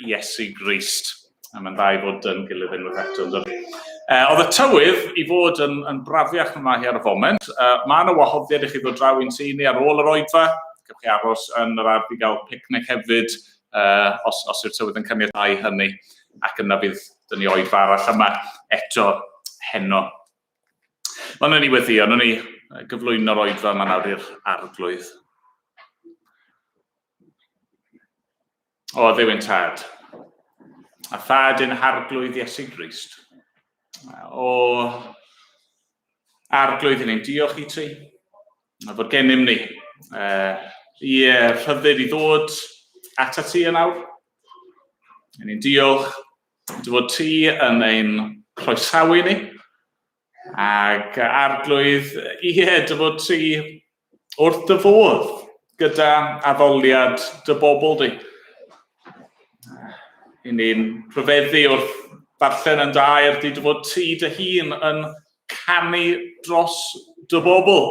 Iesu Grist. A mae'n dda i fod yn gilydd unwaith eto. Yn dydi? Oedd y tywydd i fod yn, yn brafiach yma hi ar y foment. Mae yna wahoddiad i chi ddod draw i'n tŷ ni ar ôl yr oedfa. Gewch chi aros yn yr ardd i gael picnic hefyd, os, os yw'r tywydd yn caniatáu hynny. Ac yna fydd dyn ni oedfa arall yma eto heno. Wel, wnawn ni weddio, wnawn ni gyflwyno'r oedfa yma nawr i'r arglwydd. O, Dduw ein tad, a thad ein harglwydd Iesu Grist. O, arglwydd, ni'n diolch i ti, a fod gennym ni ie, rhyddid i ddod at ti yn awr. Ni'n diolch dy fod ti yn ein croesawu ni, ac arglwydd, ie, dy fod ti wrth dy fodd gyda addoliad dy bobl di. I ni'n rhyfeddu wrth ddarllen yn dair di dy fod ti dy hun yn canu dros dy bobl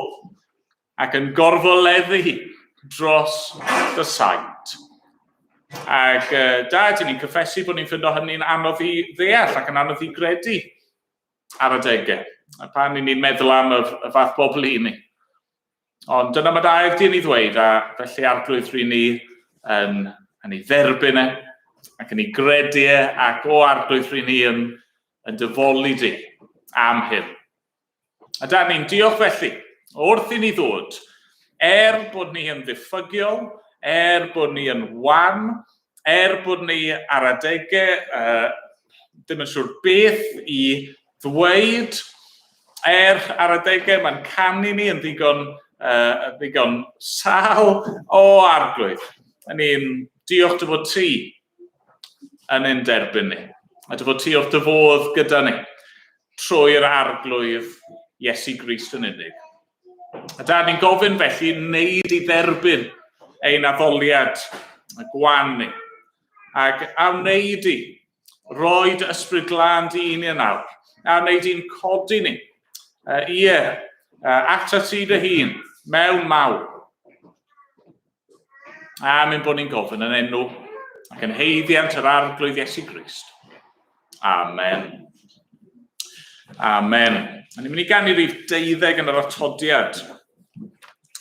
ac yn gorfoleddu dros dy saint. Ac da, dyn ni'n cyffesu bod ni'n ffindo hynny'n anodd i ddeall ac yn anodd i gredu ar adegau. A pan ni'n meddwl am y, y fath bobl i ni. Ond dyna mae dair dyn i ddweud, a felly arglwydd rwy ni yn, yn ei dderbyn e, ac yn ei gredu e, ac o arglwydd rwy ni yn, yn dyfoli di am hyn. A da ni'n diolch felly, wrth i ni ddod, er bod ni yn ddiffygiol, er bod ni yn wan, er bod ni ar adegau ddim yn siŵr beth i ddweud, er ar adegau mae'n canu ni yn ddigon, ddigon sal o arglwydd. A ni'n diolch dy fod ti yn ein derbyn ni, a dy fod ti wrth dy fodd gyda ni, trwy'r arglwydd Iesu Grist yn unig. A da ni'n gofyn felly wneud i dderbyn ein addoliad y gwan ni. Ac a wneud i roi dy ysbryd glân di i ni yn awr. A wneud i'n codi ni. Ie, atat ti dy hun, mewn mawr. A mynd bod ni'n gofyn yn enw ac yn heiddiant yr Arglwydd Iesu Grist. Amen. Amen. A ni'n mynd i ganu rhif deuddeg yn yr atodiad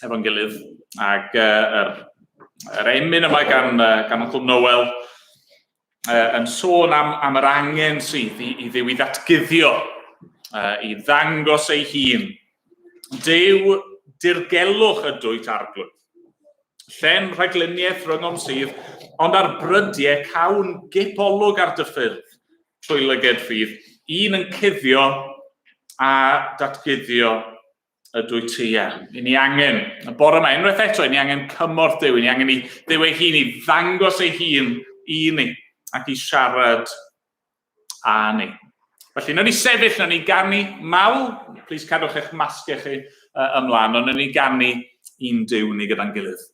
efo'n gilydd. Ac yr, yr emyn yma gan, gan Uncle Noel yn sôn am, am yr angen sydd i, i Dduw i ddatguddio, i ddangos ei hun. Duw dirgelwch ydwyt arglwydd. Llen rhagluniaeth rhyngom sydd, ond ar brydiau cawn gip olwg ar dy ffyrdd trwy lyged ffydd, un yn cuddio a datguddio ydw i ti. I ni angen, y bore yma, unwaith eto, i ni angen cymorth Duw, i ni angen i Dduw ei hun i ddangos ei hun i ni ac i siarad â ni. Felly, wnawn ni sefyll, wnawn ni ganu mawl. Plis cadwch eich masgiau chi ymlaen, ond wnawn ni ganu un Duw ni gyda'n gilydd.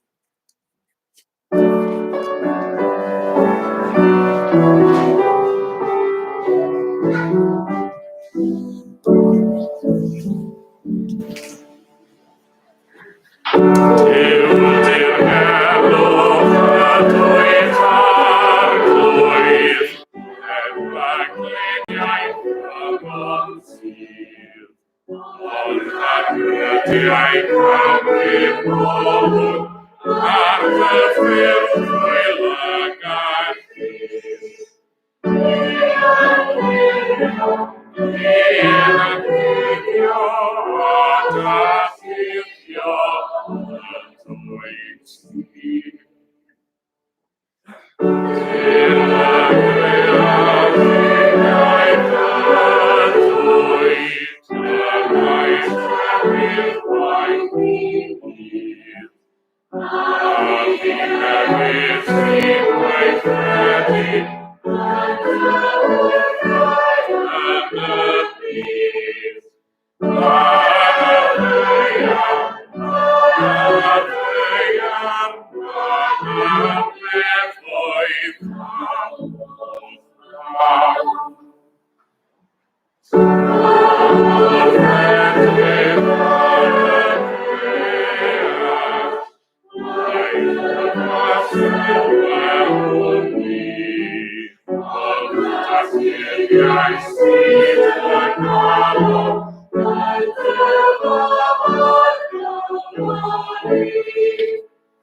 Eiriau sydd yn y galon, fel dyfaf ar gymharu.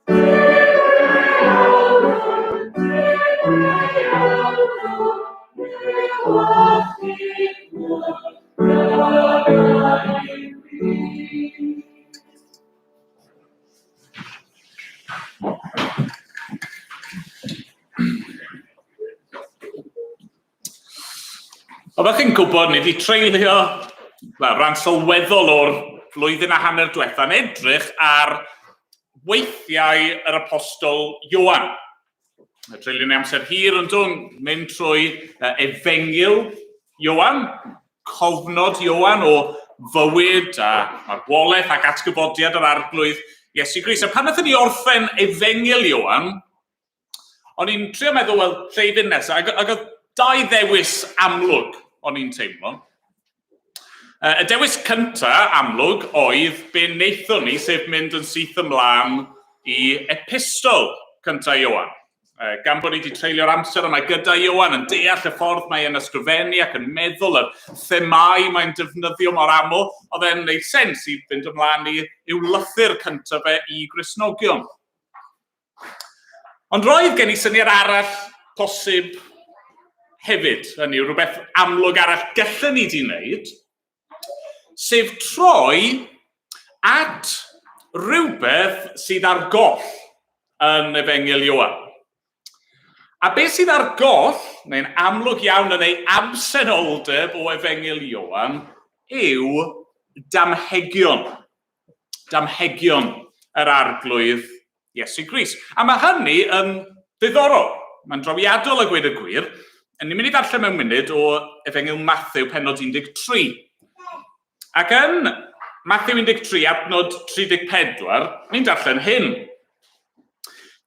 Duw ei alw, Duw ei alw, Duw achubwr, dyna ei bryd. Oeddech chi'n gwybod, ni wedi treulio wel, rhan sylweddol o'r flwyddyn a hanner diwetha yn edrych ar weithiau yr apostol Ioan. Treulio ni amser hir yn dod mynd trwy efengyl Ioan, cofnod Ioan o fywyd a marwolaeth ac atgyfodiad yr Arglwydd Iesu Grist. A pan wnaethon ni orffen efengyl Ioan, o'n i'n trio meddwl, wel, lle i fynd nesaf? Ac, ac oedd dau ddewis amlwg o'n i'n teimlo. Y dewis cyntaf amlwg oedd be wnaethon ni, sef mynd yn syth ymlaen i epistol cyntaf Ioan. Gan bod ni wedi treulio'r amser yma gyda Ioan yn deall y ffordd mae e'n ysgrifennu ac yn meddwl yr themâu mae'n defnyddio mor aml, oedd e'n gwneud sens i fynd ymlaen i i'w lythyr cyntaf fe i Gristnogion. Ond roedd gen i syniad arall posib hefyd, hynny yw rhywbeth amlwg arall gallen ni di wneud, sef troi at rhywbeth sydd ar goll yn Efengyl Ioan. A beth sydd ar goll, neu'n amlwg iawn yn ei absenoldeb o Efengyl Ioan, yw damhegion. Damhegion yr Arglwydd Iesu Grist. A mae hynny yn ddiddorol. Mae'n drawiadol a gweud y gwir. Ni'n mynd i ddarllen mewn munud o Efengyl Mathew pennod 13. Ac yn Mathew 13, adnod 34, ni'n darllen hyn.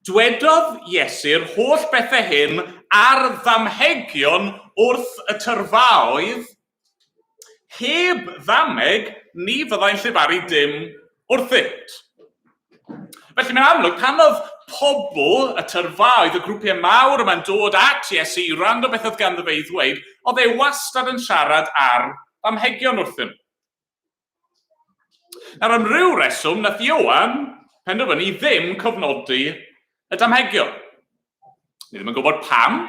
Dwedodd Iesu'r holl bethau hyn ar ddamhegion wrth y tyrfaoedd Heb ddameg, ni fyddai'n llefaru dim wrthynt. Felly mae'n amlwg, pan oedd pobl, y tyrfaoedd, y grwpiau mawr yma'n dod at Iesu i wrando beth oedd ganddo fe i ddweud, oedd e wastad yn siarad ar ddamhegion wrthyn nhw. Nawr, am ryw reswm, nath Ioan penderfynu ddim cofnodi y damhegion. Ni ddim yn gwybod pam.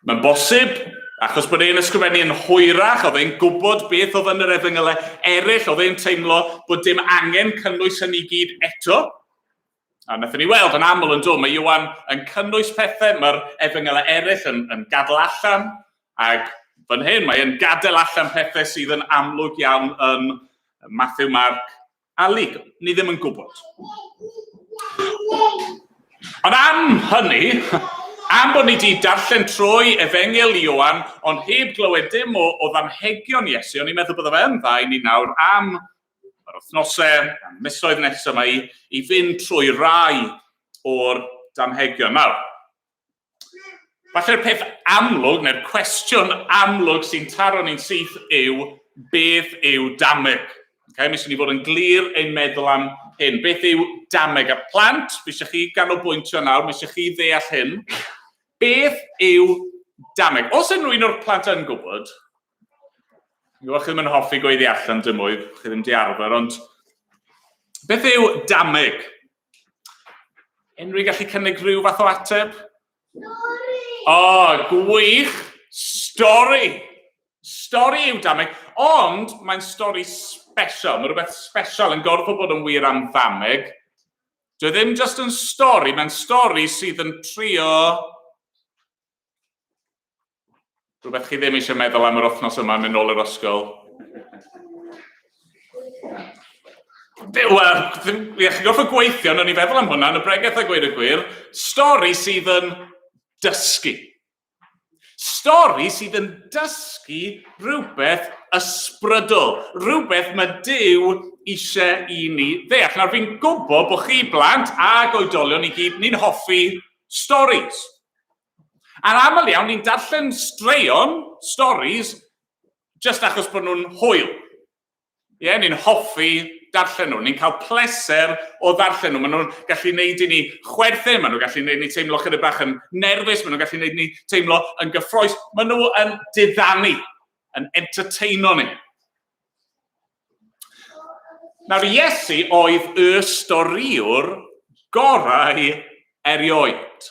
Mae'n bosib, achos bod e'n ysgrifennu yn hwyrach, oedd e'n gwybod beth oedd yn yr efengylau eraill, oedd e'n teimlo bod dim angen cynnwys hynny gyd eto. A wnaethon ni weld yn aml yn dod, mae Iwan yn cynnwys pethau, mae'r efengylau eraill yn, yn gadael allan, ac fan hyn mae e'n gadael allan pethau sydd yn amlwg iawn yn Matthew, Mark a Luke. Ni ddim yn gwybod. Ond am hynny, am bod ni wedi darllen trwy Efengyl Ioan, ond heb glywed dim o, o ddamhegion Iesu, o'n i'n meddwl bydde fe yn dda i ni nawr am yr wythnosau, a misoedd nesaf yma i, i fynd trwy rai o'r damhegion. Nawr, falle'r peth amlwg, neu'r cwestiwn amlwg sy'n taro ni'n syth yw, beth yw dameg? Okay, mi eisiau ni fod yn glir ein meddwl am hyn. Beth yw dameg? A plant, fi eisiau chi ganolbwyntio nawr, mi eisiau chi ddeall hyn. Beth yw dameg? Os unrhyw un o'r plant yn gwybod, Fi'n gwybod chi ddim yn hoffi gweiddi allan dim mwy, chi ddim di arfer, ond beth yw dameg? Unrhyw gallu cynnig rhyw fath o ateb? Stori! O, oh, gwych! Stori! Stori yw dameg, ond mae'n stori special. Mae rhywbeth special yn gorfod bod yn wir am ddameg. Dwi e ddim just yn stori, mae'n stori sydd yn trio Rhywbeth chi ddim eisiau meddwl am yr wythnos yma yn mynd nôl i'r ysgol. Wel, ie, chi'n gorfod gweithio, nawn ni feddwl am hwnna yn y bregeth a gweud y gwir. Stori sydd yn dysgu. Stori sydd yn dysgu rhywbeth ysbrydol, rhywbeth mae Duw eisiau i ni ddeall. Nawr fi'n gwybod bod chi blant ag oedolion i gyd, ni'n hoffi stories. A'n aml iawn, ni'n darllen straeon, stories, just achos bod nhw'n hwyl. Ie, yeah, ni'n hoffi darllen nhw. Ni'n cael pleser o ddarllen nhw. Maen nhw'n gallu neud i ni chwerthin, maen nhw'n gallu neud ni teimlo chydig bach yn nerfus, maen nhw'n gallu neud ni teimlo yn gyffroes. Maen nhw yn diddanu, yn entertaino ni. Nawr, Iesu oedd y storïwr gorau erioed.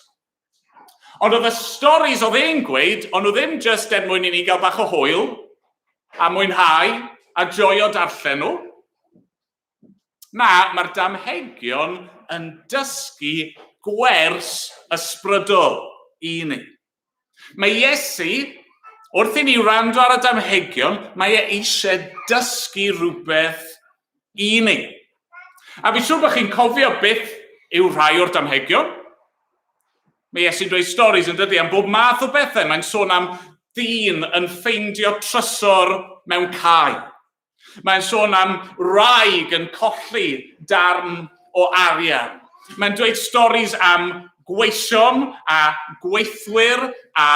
Ond oedd y storis oedd e'n gweud, ond nhw ddim jyst er mwyn i ni gael bach o hwyl a mwynhau a joio darllen nhw. Na, mae'r damhegion yn dysgu gwers ysbrydol i ni. Mae Iesu, wrth i ni wrando ar y damhegion, mae e eisiau dysgu rhywbeth i ni. A fi'n siŵr bod chi'n cofio beth yw rhai o'r damhegion. Mae Iesu'n dweud storis yn dydy am bob math o bethau. Mae'n sôn am ddyn yn ffeindio trysor mewn cae. Mae'n sôn am wraig yn colli darn o arian. Mae'n dweud storis am gweision a gweithwyr a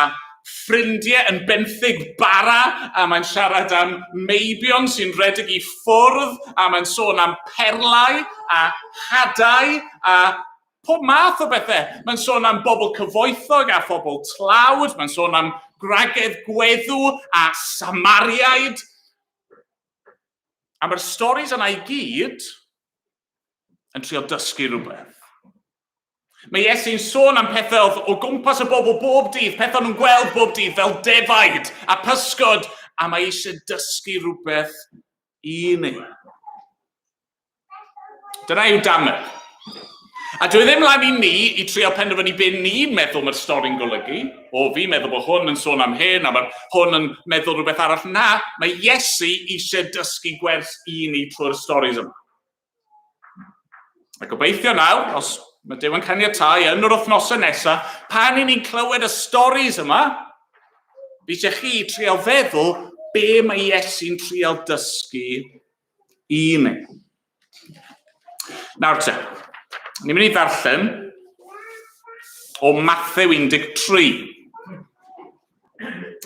ffrindiau yn benthyg bara, a mae'n siarad am meibion sy'n rhedeg i ffwrdd, a mae'n sôn am perlau a hadau a pob math o bethau. Mae'n sôn am bobl cyfoethog a phobl tlawd, mae'n sôn am gwragedd gweddw a Samariaid. A mae'r storis yna i gyd yn trio dysgu rhywbeth. Mae Iesu'n sôn am pethau oedd o gwmpas y bobl bob dydd, pethau nhw'n gweld bob dydd, fel defaid a pysgod, a mae eisiau dysgu rhywbeth i ni. Dyna yw dameg. A dwi ddim lan i ni i trio penderfynu be ni'n meddwl mae'r stori'n golygu. O, fi'n meddwl bod hwn yn sôn am hyn, a mae'r hwn yn meddwl rhywbeth arall. Na, mae Iesu eisiau dysgu gwers i ni trwy'r storis yma. A gobeithio nawr, os mae Duw yn caniatáu yn yr wythnosau nesaf, pan i ni'n clywed y storis yma, fi eisiau chi trio feddwl be mae Iesu'n trio dysgu i ni. Nawr te, ni'n mynd i ddarllen o Mathew 13.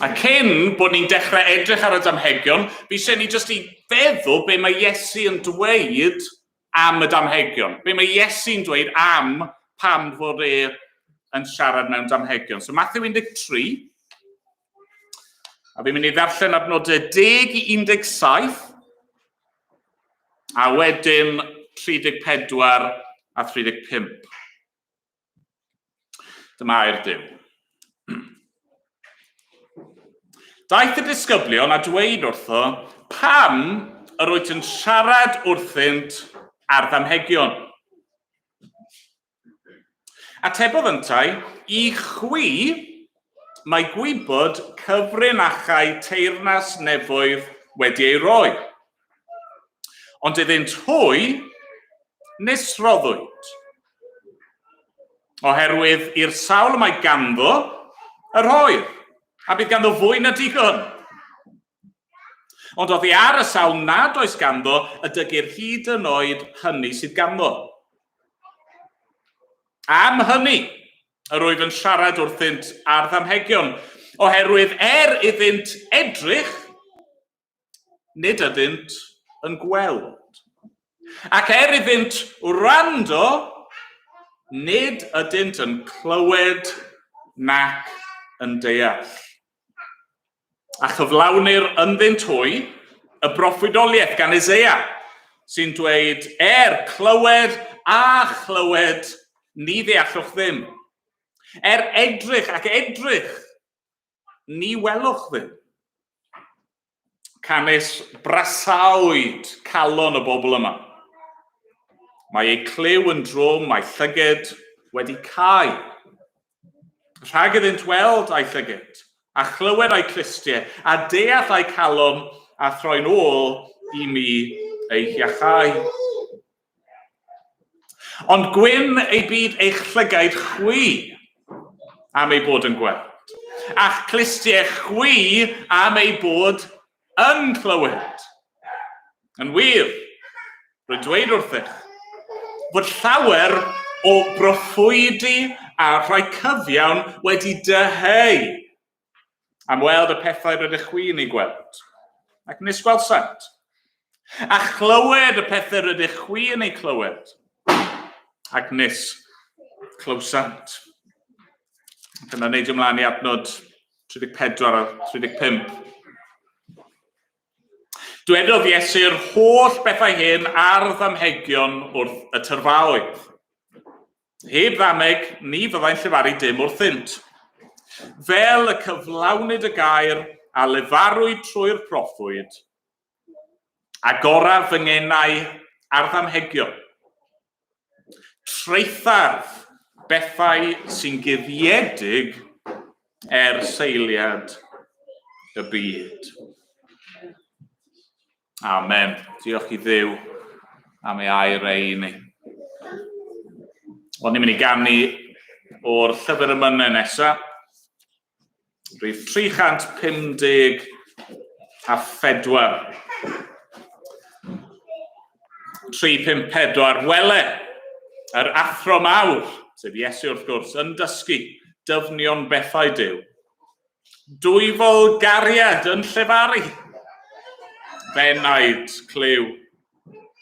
A cyn bod ni'n dechrau edrych ar y damhegion, fi eisiau ni jyst i feddwl be mae Iesu yn dweud am y damhegion. Be mae Iesu'n dweud am pam fod e yn siarad mewn damhegion. So Mathew 13, a fi'n mynd i ddarllen adnodau 10 i 17, a wedyn 34 a 35. Dyma air Duw. Daeth y disgyblion a dweud wrtho, pam yr wyt yn siarad wrthynt ar ddamhegion? Atebodd yntau, I chwi mae gwybod cyfrinachau teyrnas nefoedd wedi ei roi. Ond iddynt hwy, nis roddwyd. Oherwydd i'r sawl y mae ganddo, y rhoir, a bydd ganddo fwy na digon. Ond oddi ar y sawl nad oes ganddo, y dygir hyd yn oed hynny sydd ganddo. Am hynny, yr wyf yn siarad wrthynt ar ddamhegion, oherwydd er iddynt edrych, nid ydynt yn gweld. Ac er iddynt wrando, nid ydynt yn clywed nac yn deall. A chyflawnir ynddynt hwy y broffwydoliaeth gan Eseia, sy'n dweud, Er clywed a chlywed, ni ddeallwch ddim. Er edrych ac edrych, ni welwch ddim. Canys brasawyd calon y bobl yma. Mae eu clyw yn drwm, mae llyged wedi cau. Rhag iddynt weld â'i llyged, a chlywed â'i clustiau, a deall â'i calon, a throi'n ôl i mi eu hiachau. Ond gwyn ei byd eich llygaid chwi am ei bod yn gweld, a'ch clustiau chwi am ei bod yn clywed. Yn wir, rwy'n dweud wrthych, fod llawer o broffwydi a rhai cyfiawn wedi dyheu am weld y pethau rydych chwi'n eu gweld, ac nis gwelsant. A chlywed y pethau rydych chwi yn eu clywed, ac nis clywsant. Ac yna neidio ymlaen i adnod 34 a 35. Dwedodd Iesu'r holl bethau hyn ar ddamhegion wrth y tyrfaoedd. Heb ddameg, ni fyddai'n llefaru dim wrthynt. Fel y cyflawnid y gair a lefarwyd trwy'r proffwyd, agoraf fy ngenau ar ddamhegion. Traethaf bethau sy'n guddiedig er seiliad y byd. Amen. Diolch i Dduw am ei air ei i ni. Wel, ni'n mynd i ganu o'r llyfr emynau nesaf. Rhif 354. 354. Wele, yr athro mawr, sef Iesu wrth gwrs, yn dysgu dyfnion bethau Duw. Dwyfol gariad yn llefaru. Fenaid, clyw.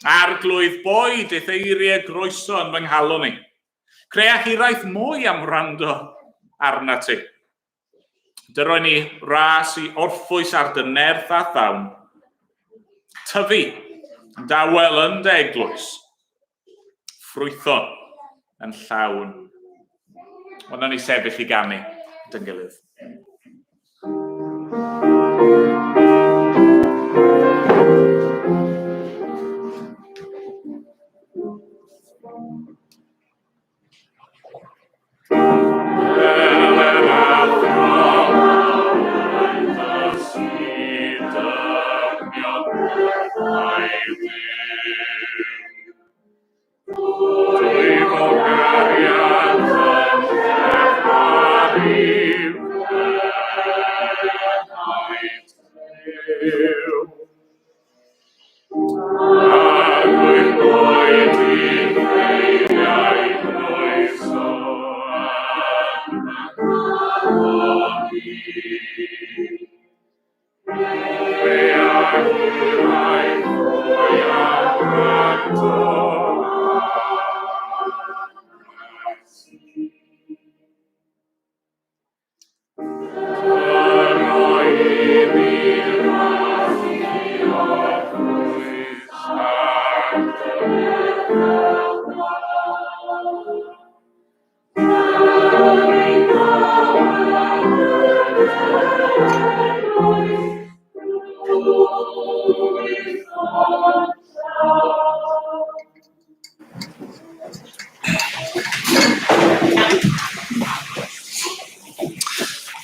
Arglwydd boed eith eiriau groeso yn fy nghalon i. Crea hiraeth mwy am wrando arna ti. Dyroi ni ras i orffwys ar dy nerth a thawn. Tyfu, yn dawel yn dy eglwys. Ffrwytho yn llawn. Wel, nawn ni sefyll i ganu dyn gilydd.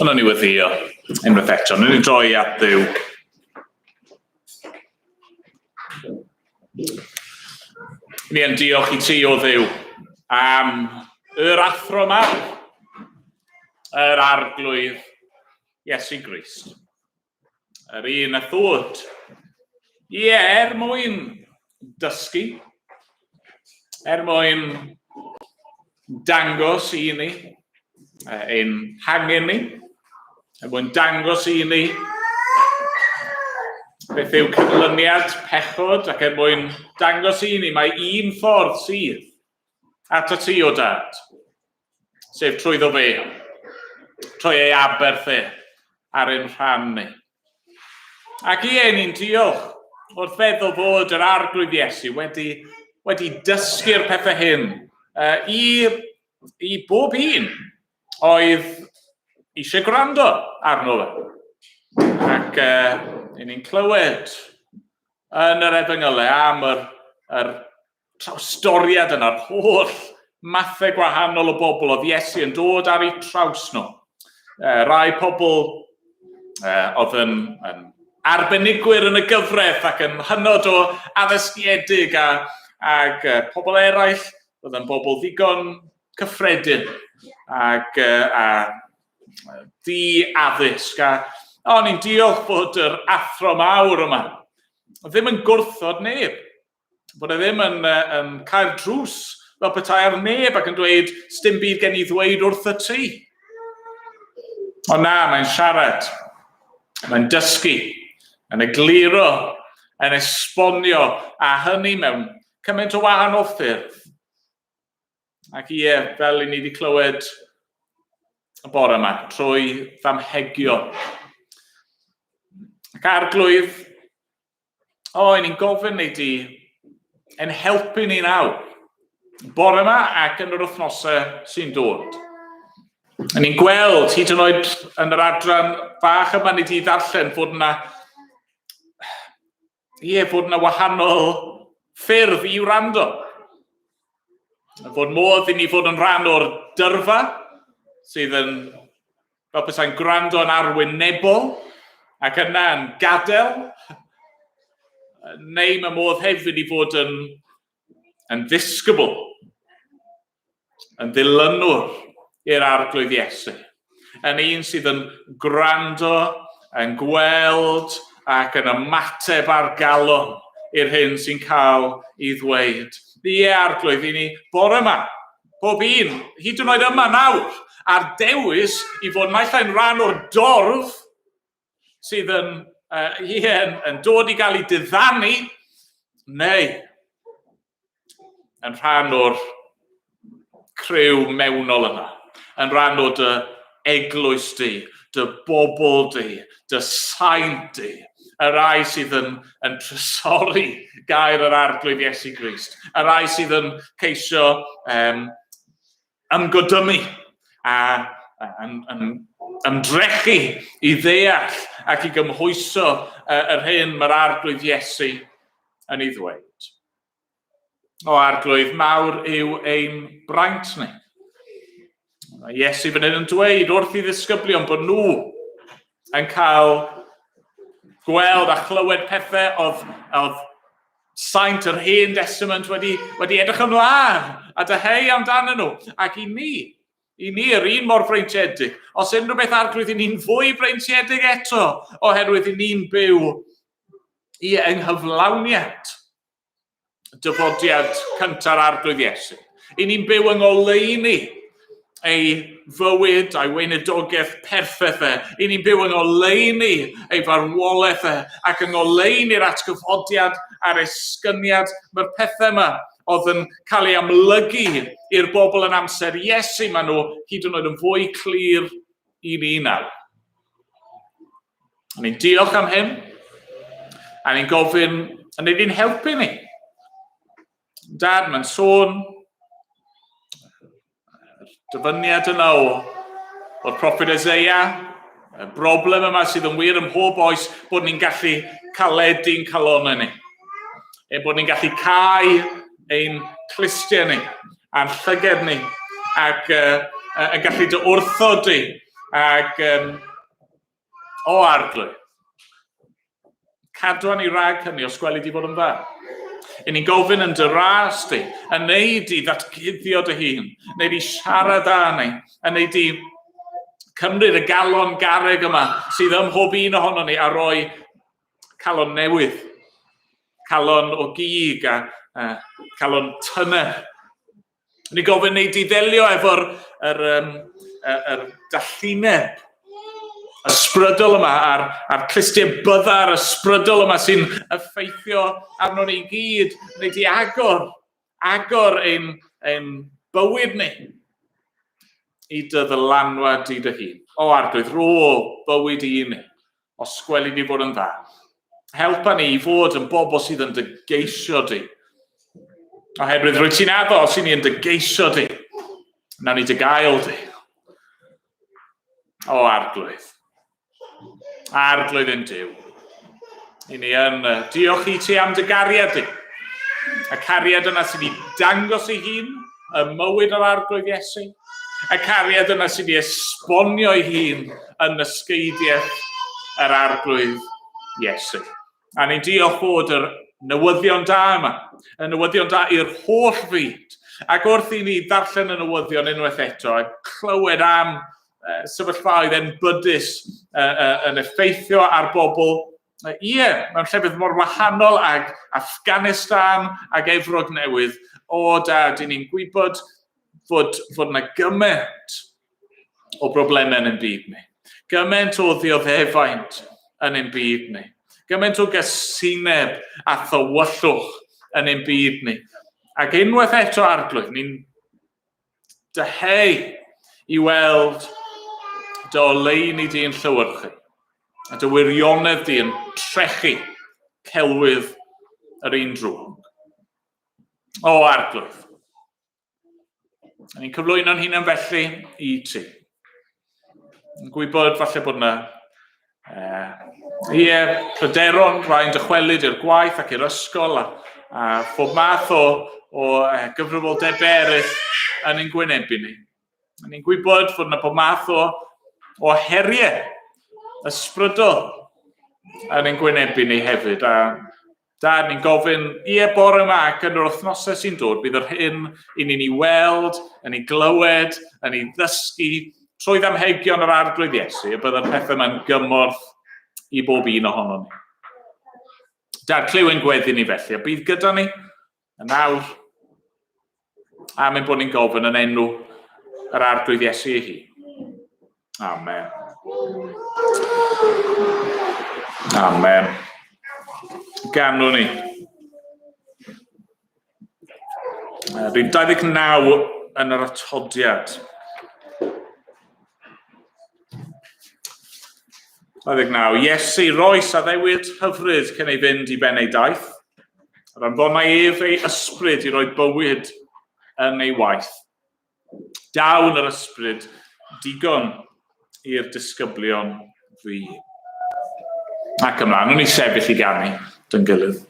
Ond o'n i weddio unwaith eto. Nw'n i droi at Dduw. Ni yn diolch i ti, o Dduw, am yr athro mawr, yr arglwydd Iesu Grist. Yr un a ddod. Ie, er mwyn dysgu, er mwyn dangos i ni ein hangen ni, er mwyn dangos i ni beth yw canlyniad pechod ac er mwyn dangos i ni mae un ffordd sydd at y ti o dad, sef trwyddo fe, trwy ei aberth e ar ein rhan ni. Ac ie, ni'n diolch wrth feddwl fod yr Arglwydd Iesu wedi, wedi dysgu'r pethau hyn uh, i, i bob un oedd eisiau gwrando arno fe. Ac uh, ni'n clywed yn yr efengylau am yr, yr trawstoriad yna'r holl mathau gwahanol o bobl oedd Iesu yn dod ar eu traws nhw. E, rai pobl e, oedd yn, yn arbenigwyr yn y gyfraith ac yn hynod o addysgiedig a, ac e, pobl eraill oedd yn bobl ddigon cyffredin ac, e, a di addysg. A o'n i'n diolch bod yr athro mawr yma ddim yn gwrthod neb. Bod e ddim yn, yn cael drws fel petai ar neb ac yn dweud, sdim byd gen i ddweud wrth y ti. Ond na, mae'n siarad, mae'n dysgu, yn egluro yn esbonio, a hynny mewn cymaint o wahanol ffyrdd. Ac ie, fel i ni wedi clywed y bore yma, trwy ddamhegio. Ac Arglwydd, o, i ni'n gofyn neu di yn helpu ni nawr, bore yma ac yn yr wythnosau sy'n dod. A ni'n gweld, hyd yn oed yn yr adran fach yma ni wedi ddarllen, fod yna, ie, fod yna wahanol ffyrdd i wrando. Fod modd i ni fod yn rhan o'r dyrfa sydd yn fel petai'n gwrando yn arwynebol ac yna'n gadael, neu mae modd hefyd i fod yn, yn ddisgybl, yn ddilynwr i'r Arglwydd Iesu, yn un sydd yn gwrando, yn gweld ac yn ymateb ar galon i'r hyn sy'n cael ei ddweud. Ie, Arglwydd, i ni bore yma, pob un, hyd yn oed yma nawr, a'r dewis i fod naill ai'n rhan o'r dorf sydd yn, ie, yn, yn dod i gael ei diddanu, neu yn rhan o'r criw mewnol yna, yn rhan o dy eglwys di, dy bobl di, dy saint di, y rai sydd yn, yn trysori gair yr Arglwydd Iesu Grist, y rai sydd yn ceisio um, ymgodymu a yn, yn ymdrechu i ddeall ac i gymhwyso yr hyn mae'r Arglwydd Iesu yn ei ddweud. O Arglwydd, mawr yw ein braint ni. Mae Iesu fan hyn yn dweud wrth i ddisgyblion bod nhw yn cael gweld a chlywed pethau oedd, oedd saint yr Hen Testament wedi, wedi edrych ymlaen a dyheu amdanyn nhw. Ac i ni, i ni yr un mor freintiedig, os unrhyw beth Arglwydd i ni'n fwy breintiedig eto, oherwydd i ni'n byw i yng nghyflawniad dyfodiad cynta'r Arglwydd Iesu. I ni'n byw yng ngoleuni ei fywyd a'i weinidogaeth perffaith e. I ni'n byw yng ngoleuni ei farwolaeth e ac yng ngoleuni'r atgyfodiad a'r esgyniad. Mae'r pethau yma oedd yn cael ei amlygu i'r bobl yn amser Iesu, maen nhw hyd yn oed yn fwy clir i ni nawr. A ni'n diolch am hyn, a ni'n gofyn, a ni'n ni'n helpu ni. Dad, mae'n sôn, dyfyniad yna o, o'r proffwyd Ezeia, y broblem yma sydd yn wir ym mhob oes, bod ni'n gallu caledu'n calonau ni. Ein bod ni'n gallu cau ein clustiau ni, a'n llyged ni, ac uh, yn gallu dy wrthod di, ac um, O Arglwydd, cadwa ni rhag hynny os gweli di fod yn dda. I ni'n gofyn yn dy ras di, yn neud i ddatguddio dy hun, neud i siarad â ni, yn neud i cymryd y galon garreg yma sydd ym mhob un ohono ni a roi calon newydd, calon o gig a calon tyner. Ni gofyn neu di ddelio efo'r er, um, er, er dallineb ysbrydol yma a'r, a'r clustiau byddar ysbrydol yma sy'n effeithio arno ni gyd. Neu di agor, agor ein, ein bywyd ni i dy ddylanwad di dy hun. O Arglwydd, rho bywyd i ni. Os gweli di fod yn dda. Helpa ni i fod yn bobl sydd yn dy geisio di. Oherwydd rwyt ti'n addo os i ni yn dy geisio di, nawn ni dy gael di. O Arglwydd. Arglwydd yn Duw. I ni yn diolch i ti am dy gariad di. Y cariad yna sydd wedi dangos ei hun ym mywyd yr Arglwydd Iesu. Y cariad yna sydd wedi esbonio ei hun yn nysgeidiaeth yr Arglwydd Iesu. A ni'n diolch bod yr newyddion da yma, y newyddion da i'r holl fyd. Ac wrth i ni ddarllen y newyddion unwaith eto a clywed am sefyllfaoedd enbydus yn effeithio ar bobl, ie, mewn llefydd mor wahanol ag Afghanistan ag Efrog Newydd, o da, dyn ni'n gwybod fod, fod yna gymaint o broblemau yn ein byd ni. Gymaint o ddioddefaint yn ein byd ni. Gymaint o gysineb a thywyllwch yn ein byd ni. Ac unwaith eto, Arglwydd, ni'n dyheu i weld dy oleuni di yn llewyrchu, a dy wirionedd di yn trechu celwydd yr un drwg. O, Arglwydd, ni'n cyflwyno'n hunan felly i ti. Yn gwybod falle bod yna ie, pryderon, rhai'n dychwelyd i'r gwaith ac i'r ysgol a, a phob math o, o gyfrifoldebau eraill yn ein gwynebu ni. Ni'n gwybod fod yna pob math o, o heriau ysbrydol yn ein gwynebu ni hefyd. A Dad, ni'n gofyn, ie, bore yma ac yn yr wythnosau sy'n dod, bydd yr hyn i ni'n ei weld, yn ei glywed, yn ei ddysgu, trwy ddamhegion yr Arglwydd Iesu, y bydd yr pethau yma'n gymorth i bob un ohonon ni. Dad, clyw ein gweddi ni felly, a bydd gyda ni yn awr, am ein bod ni'n gofyn yn enw yr Arglwydd Iesu ei hun. Amen. Amen. Ganwn ni. Rhif 29 yn yr atodiad. 29. Iesu roes addewid hyfryd cyn ei fynd i ben ei daith. Yr anfonai ef ei ysbryd i roi bywyd yn ei waith. Daw yn yr ysbryd digon i'r disgyblion fi. Ac ymlaen, o'n i sefyll i ganu dyn gilydd.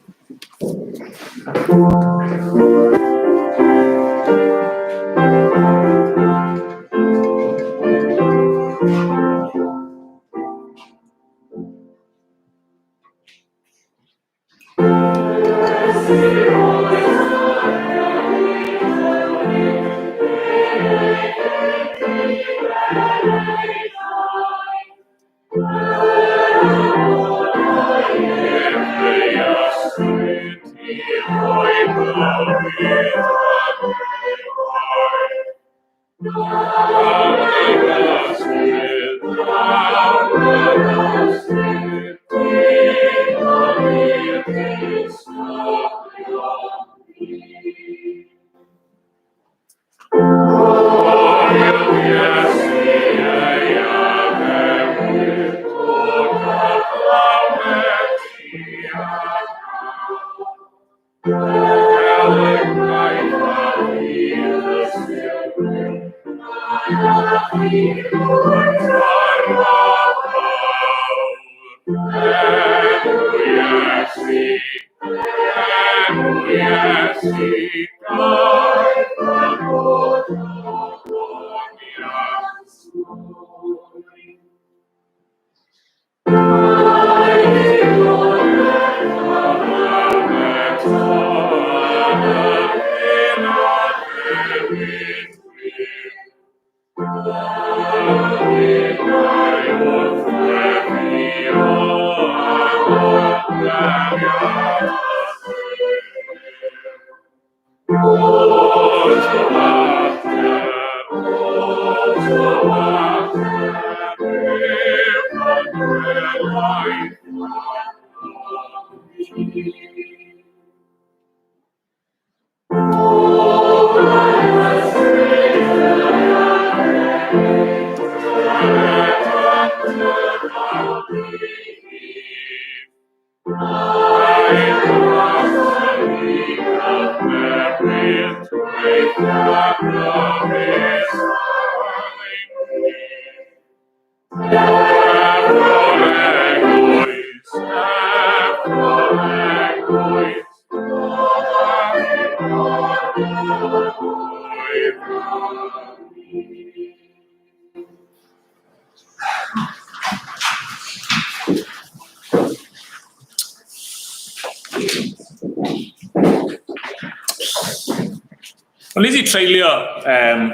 Wel, ni wedi treulio um,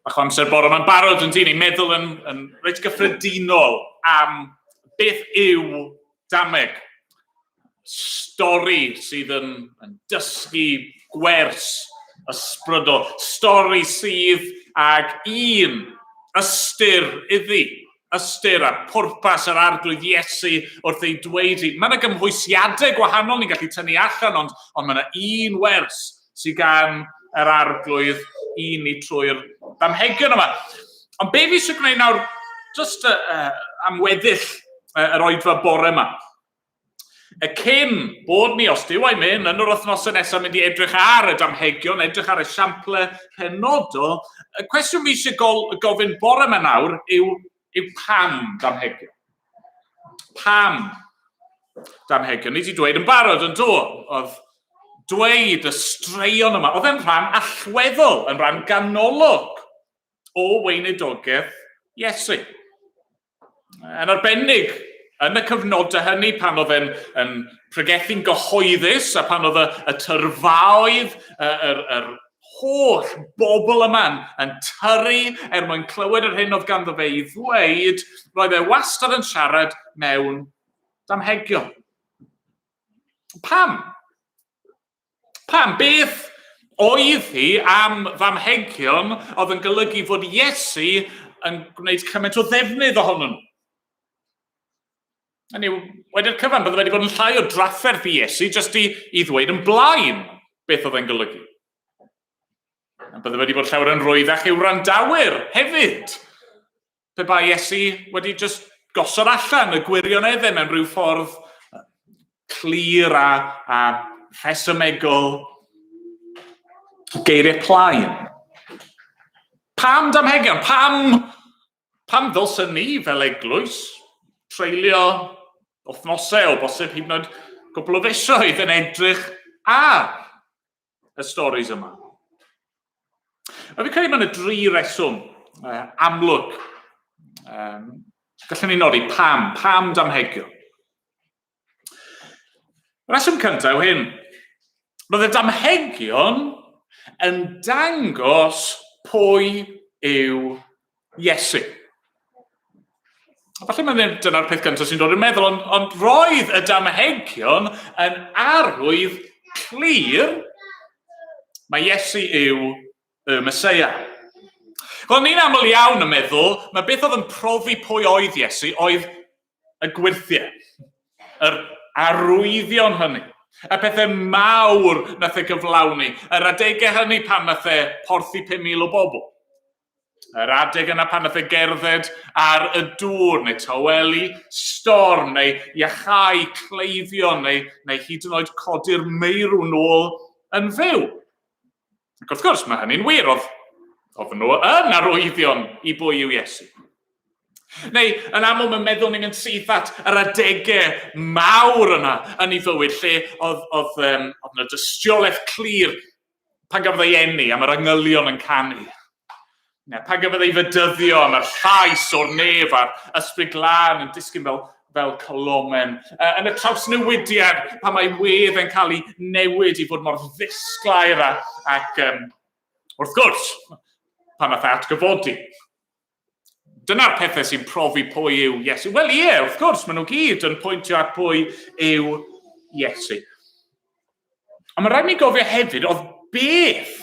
bach o amser bore yma'n barod yn dyn ni'n meddwl yn, yn reit gyffredinol am beth yw dameg. Stori sydd yn, yn dysgu gwers ysbrydol. Stori sydd ag un ystyr iddi. ystyr a pwrpas yr Arglwydd Iesu wrth ei dweud hi. Mae yna gymhwysiadau gwahanol ni'n gallu tynnu allan, ond, ond mae yna un wers sydd gan yr Arglwydd i ni trwy'r damhegion yma. Ond be fi eisiau gwneud nawr, just am weddill yr oedfa bore yma, Y cyn bod ni, os Duw a'i myn, yn yr wythnosau nesaf mynd i edrych ar y damhegion, edrych ar esiample penodol, y cwestiwn fi eisiau gofyn bore yma nawr yw, yw pam damhegion? Pam damhegion? Ni wedi dweud yn barod yn do, oedd dweud y straeon yma, oedd e'n rhan allweddol, yn rhan ganolog o weinidogaeth Iesu. Yn arbennig, yn y cyfnodau hynny pan oedd e'n yn pregethu'n gyhoeddus a pan oedd y, y tyrfaoedd, y, yr, yr holl bobl yma yn, yn tyrru er mwyn clywed yr hyn oedd ganddo fe i ddweud, roedd e wastad yn siarad mewn damhegion. Pam? Pam? Beth oedd hi am ddamhegion oedd yn golygu fod Iesu yn gwneud cymaint o ddefnydd ohonyn nhw? Hynny yw, wedi'r cyfan, bydde wedi bod yn llai o drafferth i Iesu jyst i, i ddweud yn blaen beth oedd e'n golygu. A bydde wedi bod llawer yn rwyddach i'w wrandawyr hefyd. Pe bai Iesu wedi jyst gosod allan y gwirioneddau mewn rhyw ffordd clir a, a rhesymegol, geiriau plaen. Pam damhegion? Pam, pam ddylsen ni fel eglwys treulio wythnosau o bosib hyd yn oed cwpl o fisoedd yn edrych ar y storis yma? A fi credu mae yna dri reswm amlwg. Um, gallwn ni nodi pam, pam damhegion. Reswm cyntaf yw hyn. Roedd y damhegion yn dangos pwy yw Iesu. A falle mae ddim dyna'r peth gyntaf sy'n dod i'r meddwl, ond, ond roedd y damhegion yn arwydd clir mae Iesu yw y Meseia. Wel, ni'n aml iawn yn meddwl, mae beth oedd yn profi pwy oedd Iesu oedd y gwyrthiau, yr arwyddion hynny, y pethau mawr nath e gyflawni, yr adegau hynny pan nath e porthi 5,000 o bobl. Yr adeg yna pan nath e gerdded ar y dŵr, neu tawelu storm, neu iachau cleifion, neu, neu hyd yn oed codi'r meirw nôl yn fyw. Ac wrth gwrs, mae hynny'n wir, oedd, oedd nhw yn arwyddion i bwy yw Iesu. Neu, yn aml, mae'n meddwl ni'n mynd syth at yr adegau mawr yna yn ei fywyd, lle oedd, oedd, um, oedd yna dystiolaeth clir pan gafodd ei eni a mae'r angylion yn canu. Neu, pan gafodd ei fedyddio a mae'r llais o'r nef a'r ysbryd glân yn disgyn fel, fel colomen. Yn y trawsnewidiad, pan mae wedd yn cael ei newid i fod mor ddisglair a, ac um, wrth gwrs, pan nath e atgyfodi. Dyna'r pethau sy'n profi pwy yw Iesu. Wel ie, wrth gwrs, maen nhw gyd yn pwyntio at pwy yw Iesu. Ond mae rhaid ni gofio hefyd, oedd beth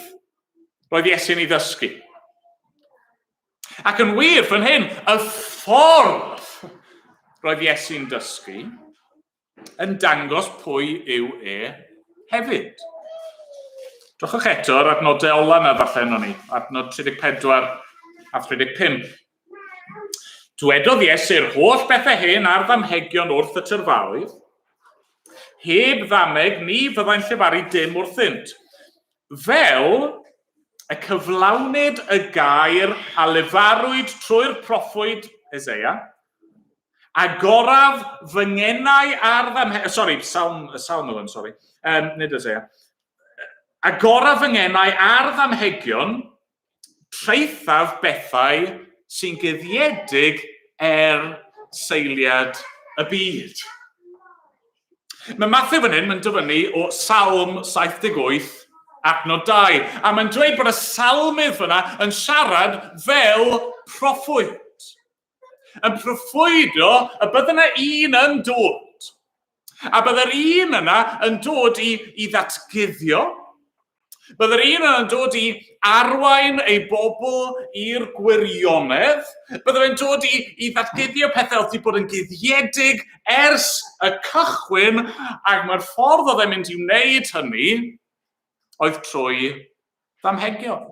roedd Iesu'n ei ddysgu. Ac yn wir, fan hyn, y ffordd roedd Iesu'n dysgu yn dangos pwy yw e hefyd. Drychwch eto ar adnodau ola na falle yno ni, adnod 34 a 35. Dwedodd Iesu'r holl bethau hyn ar ddamhegion wrth y tyrfaoedd. Heb ddameg ni fyddai'n llefaru dim wrthynt. Fel y cyflawnid y gair a lefarwyd trwy'r proffwyd Eseia, Agoraf fy ngenau ar ddamhe... Sori, salm, salm yw hwn, sori. Um, nid Isaiah. Agoraf fy ngenau ar ddamhegion, traethaf bethau sy'n guddiedig er seiliad y byd. Mae Matthew fan hyn yn dyfynnu o Salm 78, adnod 2, a mae'n dweud bod y salmydd fyna yn siarad fel proffwyd. yn proffwydo y bydde yna un yn dod. A bydde'r un yna yn dod i, i ddatguddio, Byddai'r un yna'n dod i arwain ei bobl i'r gwirionedd. Byddai fe'n dod i, i ddatguddio pethau oedd wedi bod yn guddiedig ers y cychwyn, ac mae'r ffordd oedd e'n mynd i wneud hynny oedd trwy ddamhegion.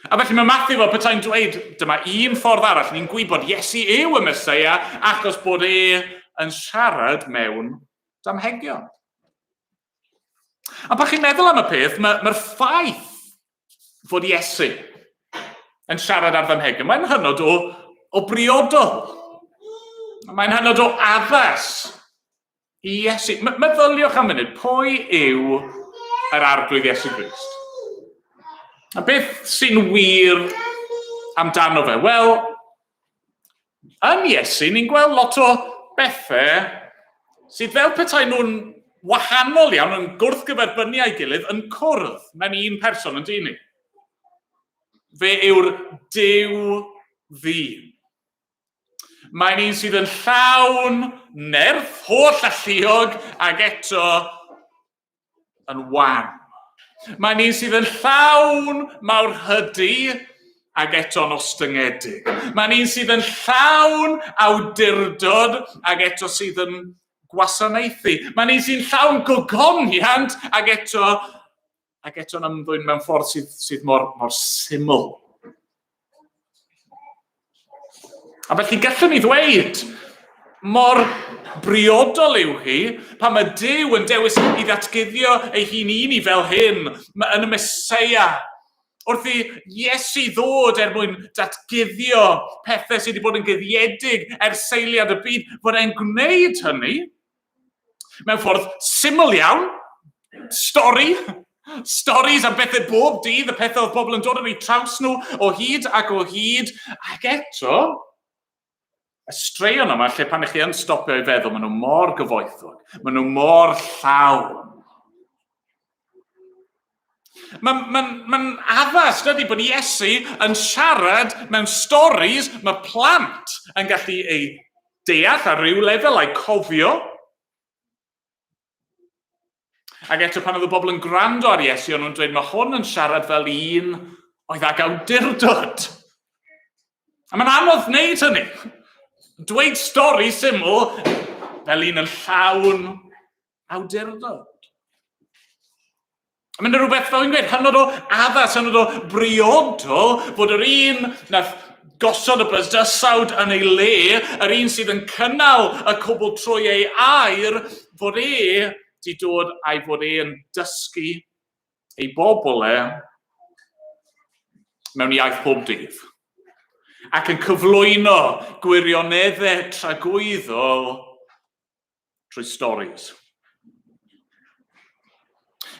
A felly mae Matthew fel petai'n dweud, dyma un ffordd arall, ni'n gwybod Iesu yw y Meseia achos bod e yn siarad mewn damhegion. A pan chi'n meddwl am y peth, mae'r mae ffaith fod Iesu yn siarad ar ddamhegion, mae'n hynod o, o briodol. Mae'n hynod o addas i Iesu. Meddyliwch am funud, pwy yw yr Arglwydd Iesu Grist? A beth sy'n wir amdano fe? Wel, yn Iesu, ni'n gweld lot o bethau sydd fel petai nhw'n wahanol iawn, yn gwrthgyferbynnu â'i gilydd, yn cwrdd mewn un person, yn dyn ni. Fe yw'r Duw ddyn. Mae'n un sydd yn llawn nerth, holl alluog, ac eto yn wan. Mae'n un sydd yn llawn mawrhydi ac eto'n ostyngedig. Mae'n un sydd yn llawn awdurdod ac eto sydd yn gwasanaethu. Mae'n un sy'n llawn gogoniant ac eto ac eto'n ymddwyn mewn ffordd sydd, sydd mor, mor syml. A felly gallwn ni ddweud mor briodol yw hi pan mae Duw yn dewis i ddatguddio ei hun i ni fel hyn yn y Meseia. Wrth i Iesu ddod er mwyn datguddio pethau sydd wedi bod yn guddiedig ers seiliad y byd, fod e'n gwneud hynny mewn ffordd syml iawn, stori, stories am bethau bob dydd, y pethau oedd pobl yn dod ar eu traws nhw o hyd ac o hyd, ac eto, y straeon yma lle pan ych chi yn stopio i feddwl, maen nhw mor gyfoethog, maen nhw mor llawn. Mae'n ma, ma addas, dydy, bod Iesu yn siarad mewn stories mae plant yn gallu ei deall ar ryw lefel a'i cofio. Ac eto pan oedd y bobl yn gwrando ar Iesu, o'n nhw'n dweud mae hwn yn siarad fel un oedd ag awdurdod. A mae'n anodd wneud hynny. Dweud stori syml fel un yn llawn awdurdod. Mae'n rhywbeth, fel fi'n gweud, hynod o addas, hynod o briodol fod yr un nath gosod y bydysawd yn ei le, yr un sydd yn cynnal y cwbl trwy ei air, fod e di dod a'i fod e yn dysgu ei bobl e mewn iaith pob dydd. Ac yn cyflwyno gwirioneddau tragwyddol trwy stories.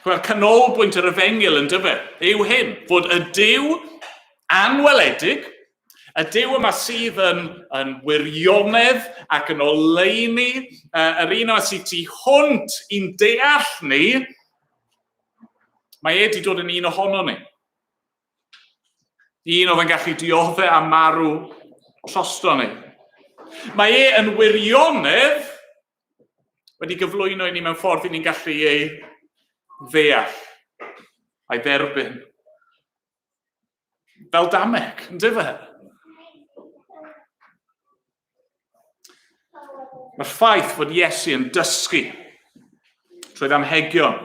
Wel, canolbwynt yr efengyl yn dyfe yw hyn, fod y Duw anweledig, y Duw yma sydd yn, yn wirionedd ac yn oleuni, yr un yma sydd tu hwnt i'n deall ni, mae e wedi dod yn un ohono ni. Un oedd yn gallu dioddef a marw trosto ni. Mae e yn wirionedd wedi gyflwyno i ni mewn ffordd i ni'n gallu ei ddeall a'i dderbyn. Fel dameg, yn dyfe? Mae'r ffaith fod Iesu yn dysgu trwy ddamhegion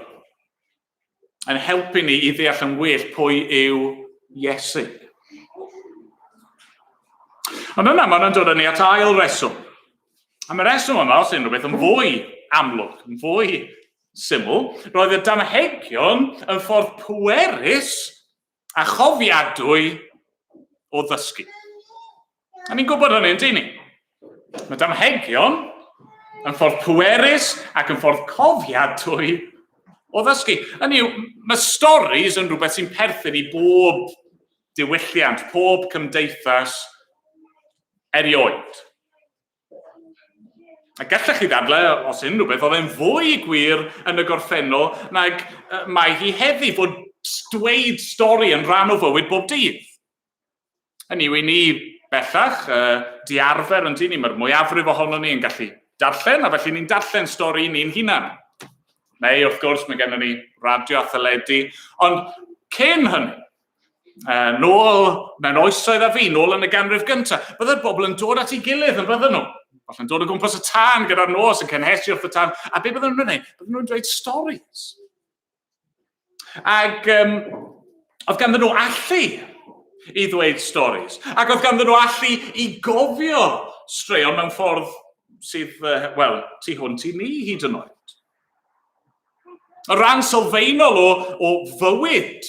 yn helpu ni i ddeall yn well pwy yw Iesu. Ond yna, mae'n dod â ni at ail reswm. A mae'r reswm yma, os unrhyw beth, yn fwy amlwg, yn fwy syml. Roedd y damhegion yn ffordd pwerus a chofiadwy o ddysgu. A ni'n gwybod hynny, yndyn ni? Mae damhegion yn ffordd pwerus ac yn ffordd cofiadwy o ddysgu. Hynny yw, mae stories yn rhywbeth sy'n perthyn i bob diwylliant, pob cymdeithas erioed. A gallech chi ddadlau, os unrhyw beth, oedd e'n fwy gwir yn y gorffennol nag mae hi heddi, fod dweud stori yn rhan o fywyd bob dydd. Hynny yw, i ni bellach, diarfer yn dyn ni, mae'r mwyafrif ohono ni yn gallu darllen, a felly ni'n darllen stori ni'n hunan. Neu, wrth gwrs, mae gennym ni radio a theledu. Ond cyn hynny, nôl mewn oesoedd a fi, nôl yn y ganrif gyntaf, byddai'r bobl yn dod at ei gilydd yn bydden nhw. Falle'n dod o gwmpas y tân gyda'r nos yn cynhesu wrth y tân. A be bydden nhw'n gwneud? Bydden nhw'n dweud stories. Ac oedd ganddyn nhw allu i ddweud stories. Ac oedd ganddyn nhw allu i gofio straeon mewn ffordd sydd, wel, tu hwnt i ni hyd yn oed. Y rhan sylfaenol o fywyd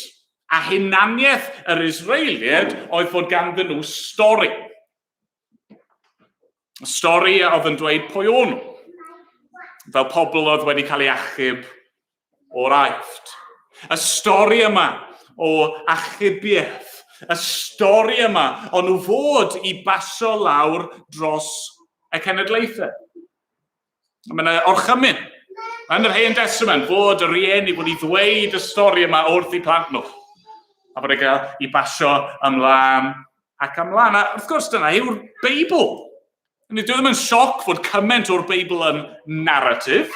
a hunaniaeth yr Israeliaid oedd fod ganddyn nhw stori. Stori a oedd yn dweud pwy o'n nhw, fel pobl oedd wedi cael ei achub o'r Aifft. Y stori yma o achubiaeth, y stori yma o'n nhw fod i basio lawr dros y cenedlaethau. Mae yna orchymyn yn yr Hen Testament fod y rieni fod i ddweud y stori yma wrth i plant nhw. A bod e gael i basio ymlaen ac ymlaen. A wrth gwrs dyna yw'r Beibl. Nid yw ddim yn sioc fod cymaint o'r Beibl yn narratif,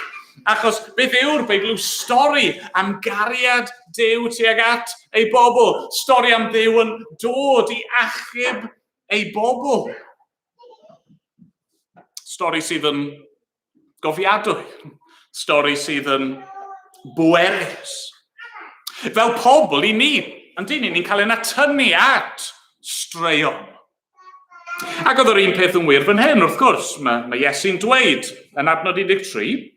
achos beth yw'r Beibl yw stori am gariad Duw tuag at ei bobl, stori am Dduw yn dod i achub ei bobl. Stori sydd yn gofiadwy, stori sydd yn bwerus. Fel pobl i ni, yn dyn ni, ni'n cael ein atynnu at straeon. Ac oedd yr un peth yn wir fan hyn, wrth gwrs. Mae Iesu'n dweud yn adnod 13,